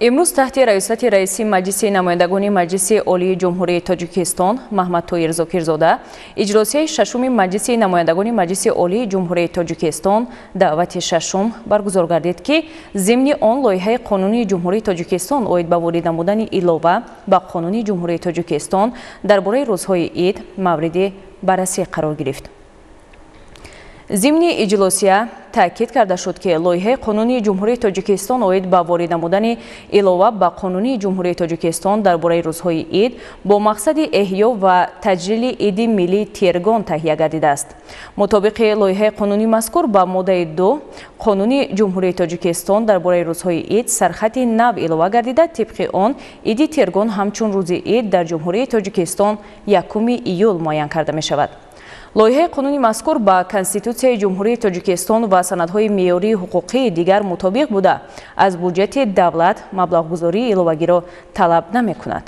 Имрӯз таҳти раёсати раиси Маҷлиси намояндагони Маҷлиси Олии Ҷумҳурии Тоҷикистон Маҳмадтоир Зокирзода иҷлосияи шашуми Маҷлиси намояндагони Маҷлиси Олии Ҷумҳурии Тоҷикистон даъвати шашум баргузор гардид, ки зимни он лоиҳаи Қонуни Ҷумҳурии Тоҷикистон оид ба ворид намудани илова ба Қонуни Ҷумҳурии Тоҷикистон дар бораи рӯзҳои ид мавриди баррасӣ қарор гирифт. Зимни иҷлосия таъкид карда шуд, ки лоиҳаи Қонуни Ҷумҳурии Тоҷикистон оид ба ворид намудани илова ба Қонуни Ҷумҳурии Тоҷикистон дар бораи рӯзҳои ид бо мақсади эҳё ва таҷлили иди миллии Тиргон таҳия гардидааст. Мутобиқи лоиҳаи қонуни мазкур, ба моддаи 2 Қонуни Ҷумҳурии Тоҷикистон дар бораи рӯзҳои ид сархати нав илова гардида, тибқи он иди Тиргон ҳамчун рӯзи ид дар Ҷумҳурии Тоҷикистон 1 июл муайян карда мешавад. Лоиҳаи қонуни мазкур ба Конститутсияи Ҷумҳурии Тоҷикистон ва санадҳои меъёрии ҳуқуқии дигар мутобиқ буда, аз буҷети давлат маблағгузории иловагиро талаб намекунад.